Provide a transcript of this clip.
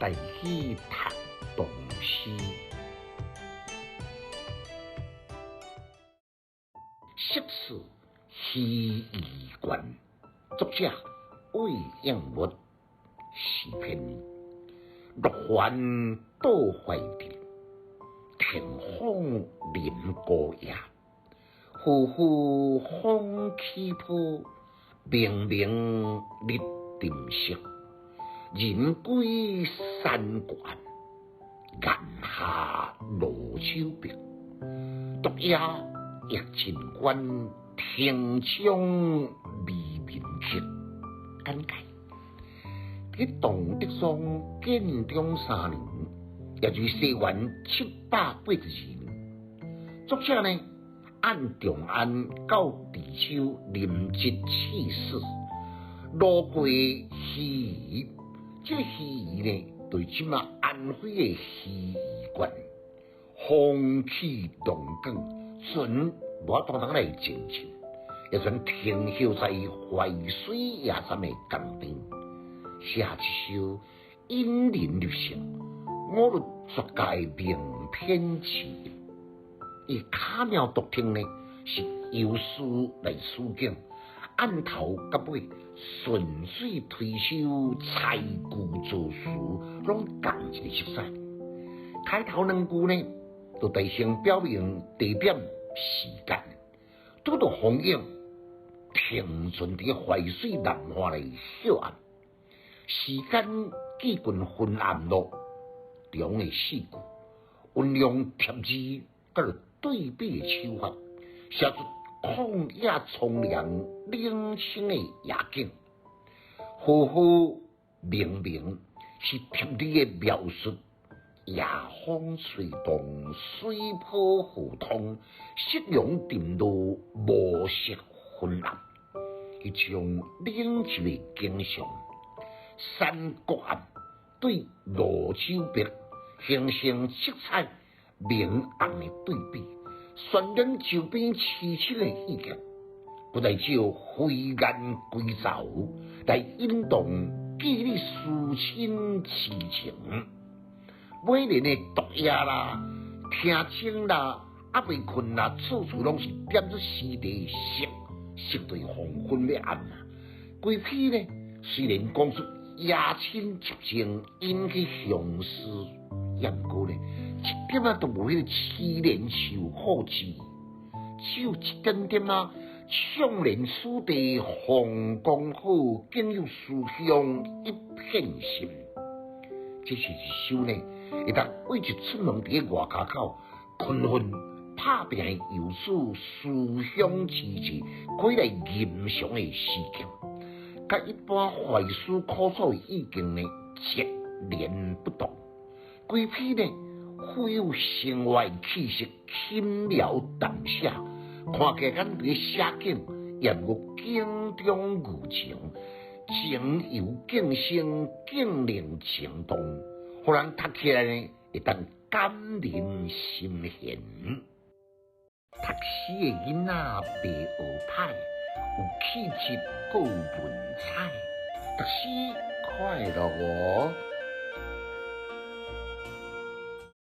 台語讀唐詩。釋氏盂夷縣，作者魏應物。詩篇，落帆到懷鎮，霆風臨孤雁。呼呼風起波，冥冥日沉色。人歸山谷暗，岩下蘆洲白。獨夜憶秦關，汀窗未眠客。簡介：佇唐德宗建中三年，也就是西元782年，作者呢按長安到池州任職刺史，路過盂夷，這個盂夷呢，就是這馬安徽的盂夷縣，風起浪捲，船無法度通來前進，也船停歇在淮水驛站的江邊，寫這首引人入勝、五律絕佳的名篇之一。伊巧妙獨特呢，是由詩來取景，按頭佮尾順水推舟，猜句造詞，攏仝一个色彩。開頭兩句呢，就大聲表明地點、時間，拄著風湧，停船佇淮水南岸來歇暗，時間接近昏暗咯。中的四句，運用疊字佮對比的手法，寫出曠野蒼涼、冷清的夜景，和和明明是貼字的描述。夜風吹動，水波河通，夕陽沉落，暮色昏暗，彼種冷靜的景象，山谷暗對蘆洲白，形成色彩明暗的對比，渲染周邊淒清的意境，閣來借飛雁歸巢來引動寄你思親之情。尾聯的獨夜啦、聽窗啦、猶未睏啦，處處攏是點出時地色，色對黃昏欲暗啊。規篇呢，雖然講出夜深寂靜，引起鄉思，也毋過呢，一點仔都無彼個淒憐愁苦之意，只有一點點仔悵憐此地風光好，竟有思鄉一片心。這是一首呢，會當為一出門佇咧外跤口勤奮拍拚的遊子思鄉之際，可以來吟賞的詩境，佮一般懷思苦楚的意境呢，截然不同。規篇呢，富有生活氣息，輕描淡寫，看起來敢佇咧寫景，也毋過景中寓情，情由景生，景令情動，予人讀起來呢，會當感人心弦。讀詩的囡仔袂學歹，有氣質閣有文采，讀詩快樂哦。